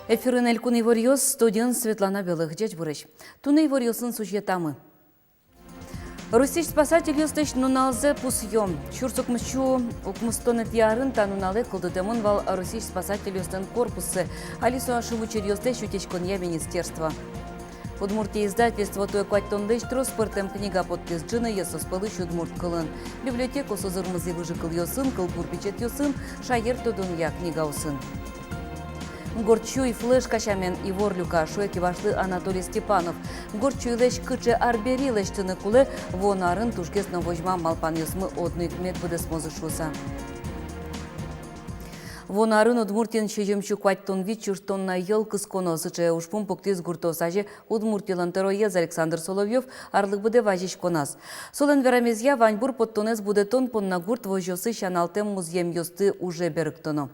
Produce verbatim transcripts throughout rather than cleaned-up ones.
Эфирын «Элькун иворъёс», студиын Светлана Белых. Ӟечбуресь! Туннэ иворъёсын сюжетамы. Россиысь спасательёслэсь нуналзэ пусъё. Сюрс укмыс сю укмыстонэтӥ арын та нуналэ кылдытэмын вал Россиысь спасательёслэн корпуссы, али со шимес учыръёслэсь утиськонъя министерство. «Удмуртия» издательство туэ куатьтонлэсь трос пӧртэм книга поттӥз, ӝыныез соос пӧлысь удмурт кылын. Библиотекаос узырмызы выжыкылъёсын, кылбур бичетъёсын, шаертодонъя книгаосын. «Горд сюй» флеш-касямен ивор люка, шуэ кивалтэтлы Анатолий Степанов. Горд сюйлэсь кыӵе арбери лэсьтыны кулэ, вуоно арын тужгес но возьмам малпанъёсмы одно ик мед быдэсмозы шуыса. Вуоно арын Удмуртиын сизьым сю куатьтон вить сюрс тонна йӧл кысконо. Сыӵе ужпум пуктӥз гуртоос азе Удмуртилэн тӧроез Александр Соловьёв арлы быдэ вазиськоназ. Солэн верамезъя, ваньбур поттонэз будэтон понна гурт возёсысь аналтэм музъемъёсты уже берыктоно.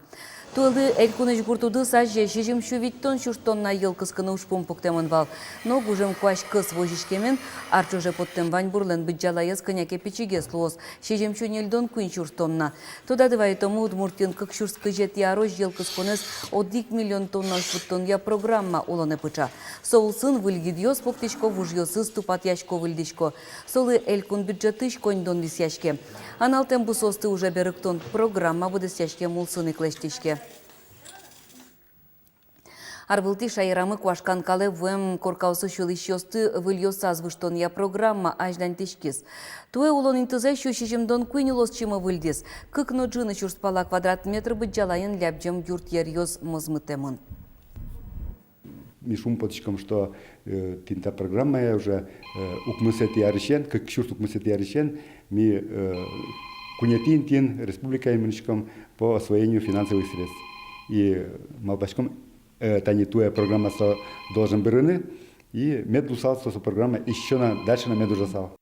Туэлы элькунысь гурт удыс азе сизьым сю витьтон сюрс тонна йӧл кыскыны ужпум пуктэмын вал. Но гужем куазь кӧс возиськемен, ар ӵоже поттэм ваньбурлэн быдӟалаез кӧня ке пичигес луоз, сизьым сю ньыльдон куинь сюрс тонна. Тодады вайытомы, Удмуртиын кык сюрс кызетӥ арозь йӧл кысконэз одӥг миллион тоннаозь вуттонъя программа улонэ пыӵа. Со улсын выль гидъёс пуктӥсько, вужъёсыз тупатъясько, выльдӥсько. Солы элькун бюджетысь коньдон висъяське. Аналтэм бусыосты уже берыктон программа быдэсъяськем улсын ик лэсьтӥське. Ар вылтӥ шаерамы куашкан калэ вуэм коркаосысь улӥсьёсты выльёсаз выжтонъя программа азьланьтӥськиз. Туэ улон интызэ сю сизьымдон куинь улосчимы выльдӥз. Кык но ӝыны сюрс пала квадрат метр быдӟалаен лябӟем юртъеръёс мозмытэмын. Ми шумпотӥськом, что, э, тӥни та программая уже, э, укмысэтӥ арысен, кык сюрс укмысэтӥ арысен ми, э, куинетӥ интыын республикаен мынӥськом по освоению финансовых средств. И малпаськом, э, тани туэ программа со должен бырыны, и мед луысал со, со программа ещё на, дальше но мед ужасал.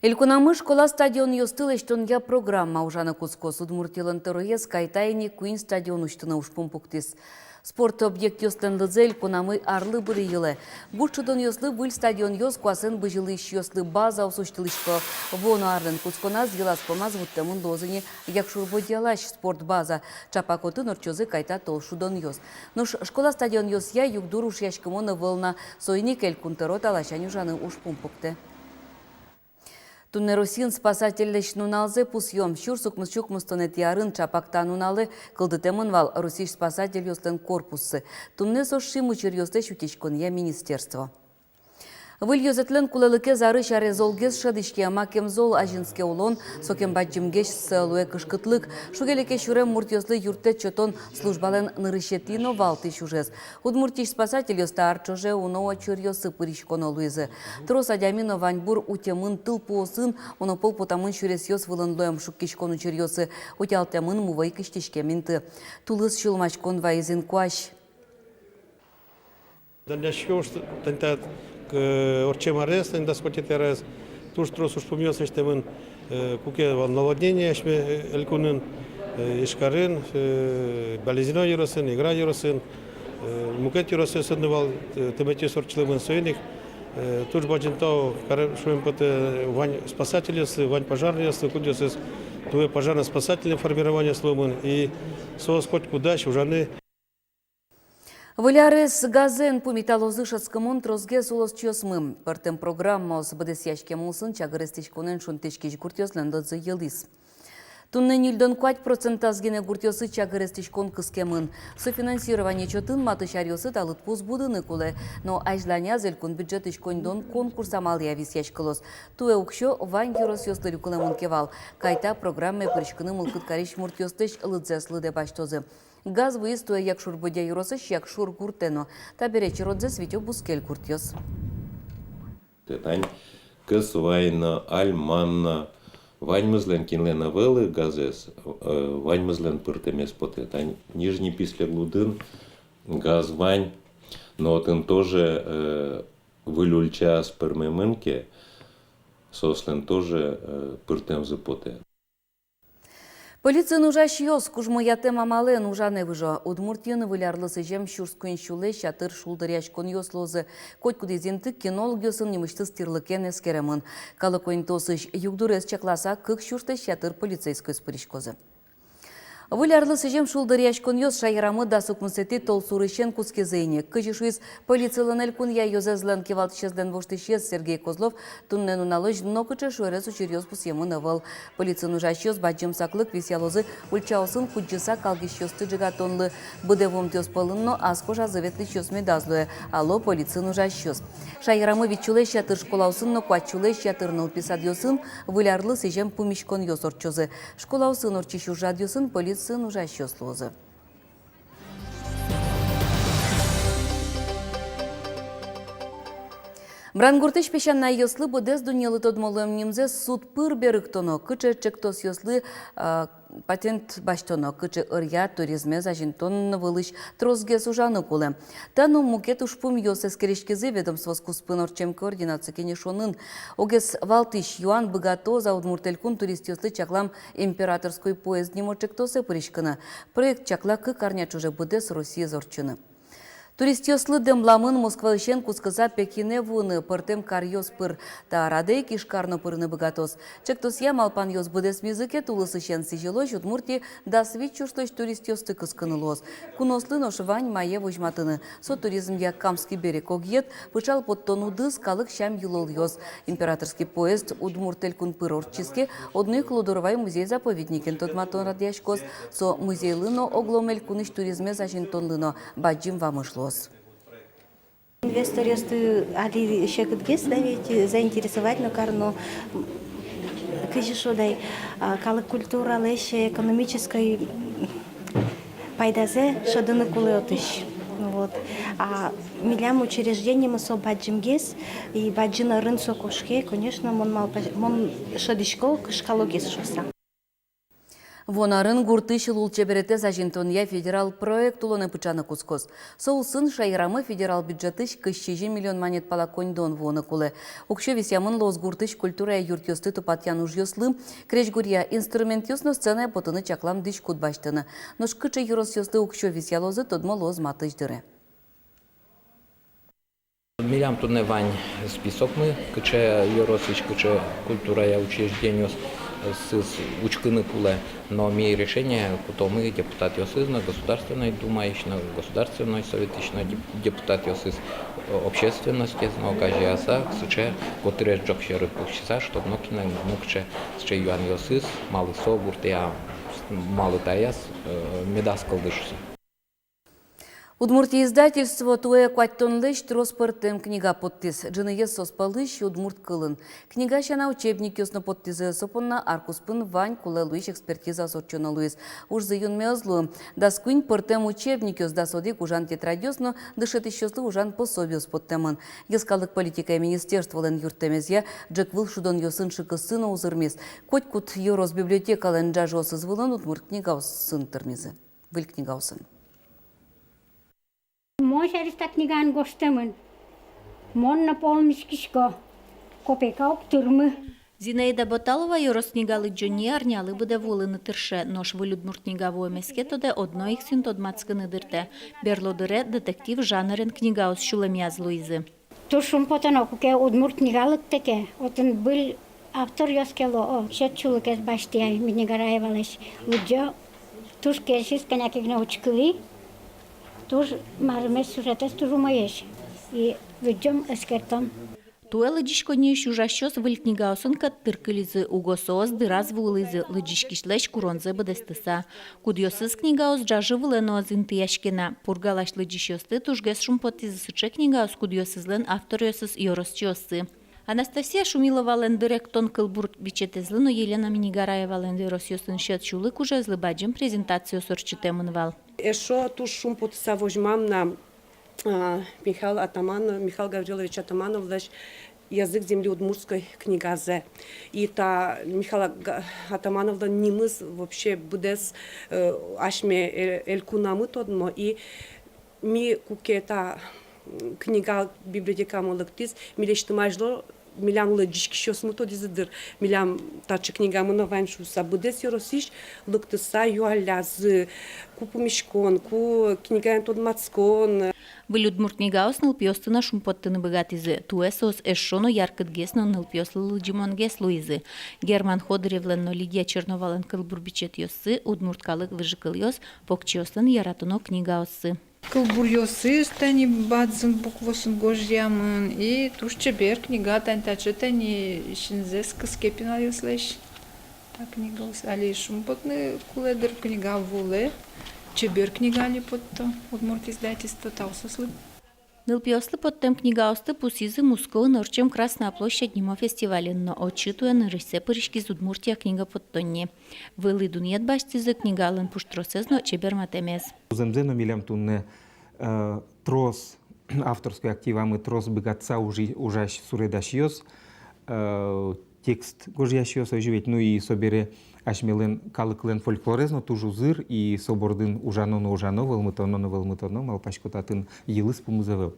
Элькунамы школа стадионъёсты лэсьтонъя программа ужаны кутскоз. Удмуртилэн тӧроез Кайтаын ик куинь стадион усьтыны ужпум пуктӥз. Спорт объектъёслэн лыдзы элькунамы арлы быръе йылэ. Гурт шудонъёслы выль стадионъёс, куасэн бызьылӥсьёслы базаос усьтылӥсько. Вуоно арлэн кутсконаз йылаз-пумаз вуттэмын луоз ини Якшур-Бӧдьялась спорт база. Чапак отын ортчозы Кайта тол шудонъёс. Нош школа стадионъёсъя югдур ушъяськымон ӧвӧл на, соин ик Элькун тӧро та ласянь ужаны ужпум пуктэ. Туннэ Россиын спасательлэсь нуналзэ пусъё. Сюрс укмыс сю укмыстонэтӥ арын чапак та нуналэ кылдытэмын вал Россиысь спасательёслэн корпуссы. Туннэ со шимес учыръёслэсь утиськонъя министерство. Выль ёзэтлэн кулэлыкез арысь аре золгес шӧдӥське, макем зол азинске улон, сокем бадӟымгес со луэ кышкытлык. Шуге-леке сюрем муртъёслы юрттэт сётон службалэн нырысетӥ но валтӥсь ужез. Удмуртиысь спасательёс та ар ӵоже уно учыръёсы пыриськоно луизы. Трос адями но ваньбур утемын тылпуосын, уно пол потамын сюресъёс вылын луэм шуккиськон учыръёсы, утялтэмын мувӧй кисьтӥськем инты. Тулыс сюлмаськон вайиз инкуазь. Данъяськом, что тани та, э, ортчем арез, тани дас куатетӥ арез, туж трос ужпумъёс лэсьтэмын, э, куке вал наводнение асьме, э, элькунын, э, Ижкарын, э, Балезино ёросын, Игра ёросын, э, мукет ёросъёсын но вал, э, тыметъёс ортчылэмын, соин ик, э, туж бадӟым тау карем шуэме потэ вань спасательёслы, вань пожарныйёслы, кудъёсыз туэ пожарно-спасательный формированиос луэмын, и соос котькудазь ужаны. Выль арез газэн пумиталозы шӧдскымон тросгес улосчиосмы. Пӧртэм программаос быдэсъяськем улсын чагыр эстӥськонэн шунтӥськись гуртъёслэн лыдзы йылӥз. Туннэ ньыльдон куать процентаз гинэ гуртъёсы чагыр эстӥськон кыскемын. Софинансирование чотын матысь аръёсы та лыдпус будыны кулэ, но азьланяз элькун бюджетысь коньдон конкурс амалъя висъяськылоз. Туэ уксё вань ёросъёслы люкылэмын ке вал, Кайта программае пыриськыны мылкыд карись муртъёслэсь лыдзэс лыдэ басьтозы. Газ вуиз туэ Якшур-Бӧдья ёросысь Якшур гуртэ но. Табере черодзэс витё бускель гуртъёс. Тань Кӧсвай но, Альман но, ваньмызлэн, кинлэн ӧвӧл газэз, э, ваньмызлэн пыртэмез потэ. Тань Нижний Пислеглудын газ вань, но отын тоже, э, выль ульчаос пӧрмемын ке, соослэн тоже, э, пыртэмзы потэ. Полициын ужасьёс кужмоятэм амалэн ужаны выжо. Удмуртиын выль арлы сӥзем сюрс куинь сюлэсь ятыр шулдыръяськонъёс луозы. Котькудӥз инты кинологъёсын нимысьтыз тирлыкен эскеремын. Калыко интыосысь югдурез чакласа, кык сюрслэсь ятыр полицейскойёс пыриськозы. Выль арлы сӥзем шулдыръяськонъёс шаерамы дас укмысэтӥ толсурысен кутскизы ини. Кызьы шуиз полицилэн элькунъя ёзэзлэн кивалтӥсезлэн воштӥсез Сергей Козлов, туннэ нуналозь нокыӵе шуэрес учыръёс пусъемын ӧвӧл. Полициын ужасьёс бадӟым саклык висъялозы ульчаосын кудӟыса калгисьёсты ӝегатонлы. Быдэ вуымтэос пӧлын но ас кожазы ветлӥсьёс медаз луэ, ало полициын ужасьёс. Шаерамы вить сюлэсь ятыр школаосын но куать сюлэсь ятыр нылпи садъёсын выль арлы сӥзем пумиськонъёс ортчозы. Школаосын ортчись ужрадъёсын полициын ужасьёс луозы. Брангуртысь песянайёслы быдэс дуннелы тодмо луэм нимзэс суд пыр берыктоно, кыӵе ӵектосъёслы, а, патент басьтоно, кыӵе ӧръя туризмез азинтон вылысь тросгес ужаны кулэ. Та но мукет ужпумъёс эскериськизы ведомствоос куспын ортчем координаци кенешонын. Огез валтӥсь юан: быгатоз-а Удмурт Элькун туристъёслы чаклам «Императорской поезд» нимо ӵектосэ пыриськыны? Проект чакла кык арня ӵоже быдэс Россиез ортчыны. Туристъёслы дэмламын Москваысен кутскыса Пекинэ вуыны пӧртэм каръёс пыр. Та радэ ик Ижкар но пырыны быгатоз. Ӵектосъя малпанъёс быдэсмизы ке, тулысысен сӥзьылозь Удмуртие дас вить сюрслэсь туристъёсты кыскыны луоз. Куноослы нош вань мае возьматыны. Со туризмъя Камский берег огъет, пыӵал поттон удыс, калык сям-йылолъёс. «Императорский поезд» Удмурт Элькун пыр ортчиз ке, одно ик Лудорвай музей-заповедникен тодматон радъяськоз. Со музейлы но, огъя элькунысь туризмез азинтонлы но бадӟым вамыш луоз. Инвесторъёсты али секытгес, да ведь, заинтересовать но кароно, кызьы шуод ай, а, калык культуралэсь экономической пайдазэ шӧдыны кулэ отысь. Вот. А милям учреждениемы со бадӟымгес, и бадӟым арын со кошке, конечно, мон малпа-, мон шӧдӥсько, кышкалогес шуыса. Вуон арын гуртысь лулчеберетэз азинтонъя федерал проект улонэ пыӵаны кутскоз. Со улсын шаерамы федерал бюджетысь кызь сизьым миллион манет пала коньдон вуыны кулэ. Уксё висъямын луоз гуртысь культурая юртъёсты тупатъян ужъёслы, крезьгуръя инструментъёс но сценае потыны чаклам дӥськут басьтыны. Нош кыӵе ёросъёслы уксё висъялозы, тодмо луоз матысь дыре. Милям туннэ вань списокмы, кыӵе ёросысь кыӵе культурая учреждениосыз учкыны кулэ, но ми решение кутомы депутатъёсыз но, Государственной Думаысь но, Государственной Советысь но деп-, депутатъёсыз, э, общественностез но огазеяса, сыӵе котырес ӝог сьӧры пуксьыса, чтоб нокинлэн нокыӵе сыӵе юанъёсыз, малы со гуртэ, малы таяз, э, медаз кылды шуыса. «Удмуртия» издательство туэ куатьтонлэсь трос пӧртэм книга поттӥз. Ӝыныез соос пӧлысь удмурт кылын. Книга сяна учебникъёс но поттӥзы. Со понна ар куспын вань кулэ луись экспертизаос ортчоно луиз. Ужзы юнме ӧз луы. Дас куинь пӧртэм учебникъёс, дас одӥг ужан тетрадьёс но дышетӥсьёслы ужан пособиос поттэмын. Йӧскалык политикая министерстволэн юрттэмезъя, ӝӧк выл шудонъёсын шыкыссы но узырмиз. Котькуд ёрос библиотекалэн ӝажыосыз вылын удмурт книгаосын тырмизы. Выль книгаосын. Мон сярысь та книгаын гожтэмын. Мон но пол миськисько, копейка уг тырмы. Зинаида Боталова ёрос книга лыдӟонние арнялы быдэ вуылыны тырше, нош выль удмурт книга вуэмез ке, тодэ, одно ик син тодматскыны дыртэ. Берло дыре детектив жанрен книгаос сюлэмъяз луизы. Туж шумпотоно, куке удмурт книга лыктэ ке, отын выль авторъёс ке луо, о, сьӧд сюлыкез басьтӥ ай Миннигараевалэсь. Лыдӟо, туж кельшиз, кӧня ке гинэ учкылӥ, туж марымесь, сюжетэз туж умоесь. И лыдӟом, эскертом. Туэ лыдӟиськонниысь ужасьёс выль книгаосын кӧт тыркылӥзы, уго соос дыраз вуылӥзы, лыдӟиськисьлэсь куронзэ быдэстыса. Кудъёсыз книгаос ӝажы вылэ но ӧз интыяське на. Пургалась лыдӟисьёсты тужгес шумпоттӥзы сыӵе книгаос, кудъёсызлэн авторъёсыз ёросчиоссы. Анастасия Шумиловалэн дыректон кылбур бичетэзлы но Елена Миннигараевалэн веросъёсын сьӧд сюлык ужезлы бадӟым презентациос ортчытэмын вал. Эшшо туж шумпотыса возьмам на, а, Михаил Атаманов, Михаил Гаврилович Атамановлэсь «Язык земли удмуртской» книгазэ. И та Михаил Га-, Атамановлэн нимыз вообще быдэс, э, асьме эль-, элькунамы тодмо. И ми куке та, м, книга библиотекамы лыктӥз, милесьтым азьло Милям лыдӟиськисьёсмы тодӥзы дыр, милям таӵе книгамы но вань шуыса. Быдэс ёросысь лыктыса юаллязы, ку пумиськон, ку книгаен тодматскон. Выль удмурт книгаос нылпиосты но шумпоттыны быгатӥзы. Туэ соос эшшо но яркытгес но нылпиослы лыдӟымонгес луизы. Герман Ходыревлэн но Лидия Черновалэн кылбур бичетъёссы, удмурт калык выжыкылъёс, покчиослэн яратоно книгаоссы. Кылбуръёсыз тани бадӟым букваосын гожъямын, и туж чебер книга, тани таӵе тани синзэс кыске пиналъёслэсь. Та книгаос али шумпотыны кулэ дыр, книга вуылэ, чебер книга али потто, удмурт издательство, тау соослы. Нылпиослы поттэм книгаосты пусйизы Москваын ортчем «Красная площадь» нимо фестивалын но. Отчы туэ нырысьсэ пыриськиз «Удмуртия» книга поттонни. Вылӥ дунъет басьтӥзы книгалэн пуштросэз но чеберматэмез. Зэмзэ но, милям туннэ, э, трос авторской активамы, трос быгатыса ужи-, ужась суредасьёс, э, текст гожъясьёс, озьы ведь, ну и собере асьмелэн калыклэн фольклорез но туж узыр, и со бордын ужано но ужано, вӧлмытоно но вӧлмытоно, малпасько, татын йылыз-пумыз ӧвӧл.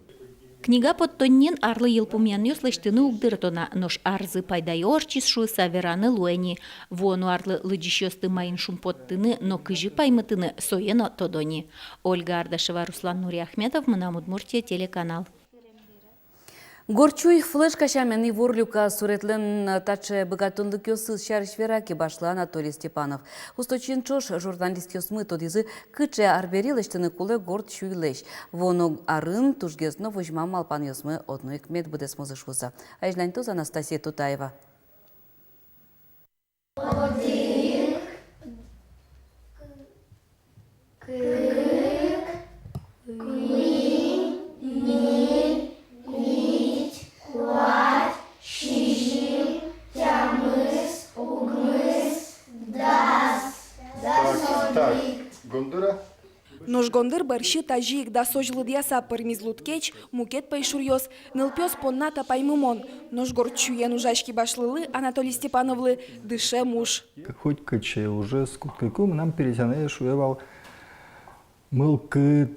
Книга поттонниын арлы йылпумъянъёс лэсьтыны уг дырто на, нош арзы пайдаё ортчиз шуыса вераны луэ ни. Вуоно арлы лыдӟисьёсты маин шумпоттыны но кызьы паймытыны, сое но тодо ни. Ольга Ардашева, Руслан Нуриахметов, «Мынам Удмуртие» телеканал. Горд сюй флешка сямен ивор люка. Суретлэн таӵе быгатонлыкъёсыз сярысь вера кибашлы Анатолий Степанов. Усточиын ӵош журналистъёсмы тодӥзы, кыӵе арбери лэсьтыны кулэ горд сюйлэсь. Вуоно арын тужгес но возьмам малпанъёсмы одно ик мед быдэсмозы шуыса. Азьланьтоз Анастасия Тутаева. Одӥг, кык, куинь, ньыль, вить, куать, сизьым, тямыс, укмыс, дас. Так, так, гондыр-а? Нош гондыр бӧрсьы тазьы ик дасозь лыдъяса пӧрмиз лудкеч, мукет пӧйшуръёс. Нылпиос понна та паймымон. Нош горд сюен ужась кибашлылы, Анатолий Степановлы, дышем уж. Хоть кыӵе ужез кутскыку, мынам пересянэ шуэ вал: мылкыдэз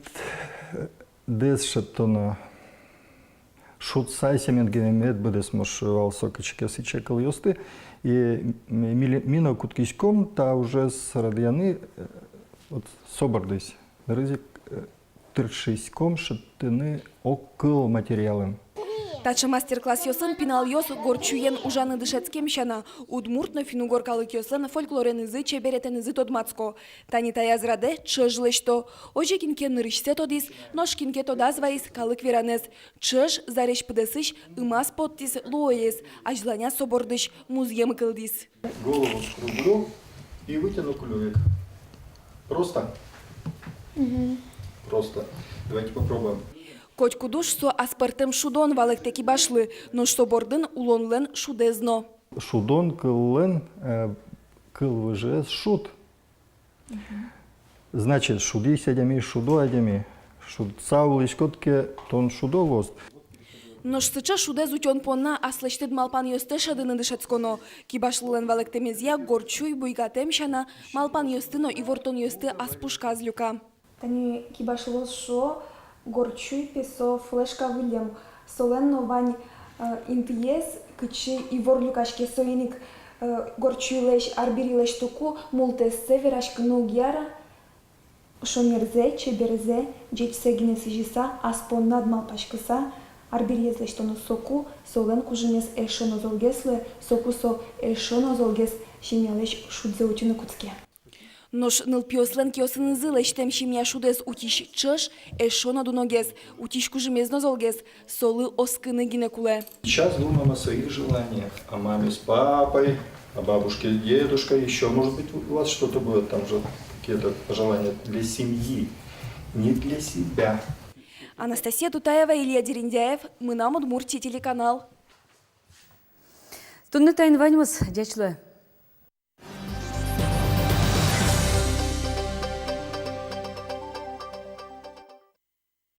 шедьтоно. Шудса сямен гинэ мед быдэсмоз, шуэ вал со кыӵе ке сыӵе кылъёсты. И ми-, ми но кутскиськом та ужез радъяны, э, вот со бордысь. Нырысь ик, э, тыршиськом шедьтыны огкыл материалын. Таӵе мастер-классъёсын пиналъёс горд сюен ужаны дышетскем сяна, удмурт но финн-угор калыкъёслэн фольклоренызы, чеберетэнызы тодматско. Тани таяз радэ ӵӧж лэсьто. Озьы кин ке нырысьсэ тодӥз, нош кин ке тодаз вайиз калык веранэз. Ӵӧж — зарезь пыдэсысь ымаз поттӥз луоез, азьланяз со бордысь музъем кылдӥз. Голову скруглю и вытяну клювик. Просто? Мгм. Просто. Давайте попробуем. Котькуд уж — со аспӧртэм шудон, валэктэ кибашлы, нош со бордын улонлэн шудэз но. Шудон кыллэн, э, кыл выжыез шуд. Мгм. Значит, шудӥсь адями — шудо адями. Шудса улӥськод ке, тон шудо луод. Нош сыӵе шудэз утён понна аслэсьтыд малпанъёстэ шӧдыны дышетсконо. Кибашлылэн валэктэмезъя, горд сюй буйгатэм сяна, малпанъёсты но ивортонъёсты ас пушказ люка. Тани кибашлыос шуо, горд сюй пе — со флешка выллем. Солэн но вань, э, интыез, кытчы ивор люкаське. Соин ик, э, горд сюйлэсь арбери лэсьтыку, мултэссэ вераськыны уг яра. Шонерзэ, чеберзэ, ӟечсэ гинэ сӥзьыса, ас поннад малпаськыса, арбериез лэсьтоно. Соку солэн кужымез эшшо но золгес луэ, соку со эшшо но золгес семьялэсь шудзэ утьыны кутске. Нош нылпиослэн киосынызы лэсьтэм семья шудэз утись ӵӧж эшшо но дуногес, утись кужымез но золгес, солы оскыны гинэ кулэ. Сейчас думаем о своих желаниях, о маме с папой, о бабушке с дедушкой. Ещё, может быть, у вас что-то будет, там же какие-то пожелания для семьи, не для себя. Анастасия Тутаева, Илья Дерендяев, «Мынам Удмуртие» телеканал. Туннэ таин ваньмыз. Ӟеч луэ.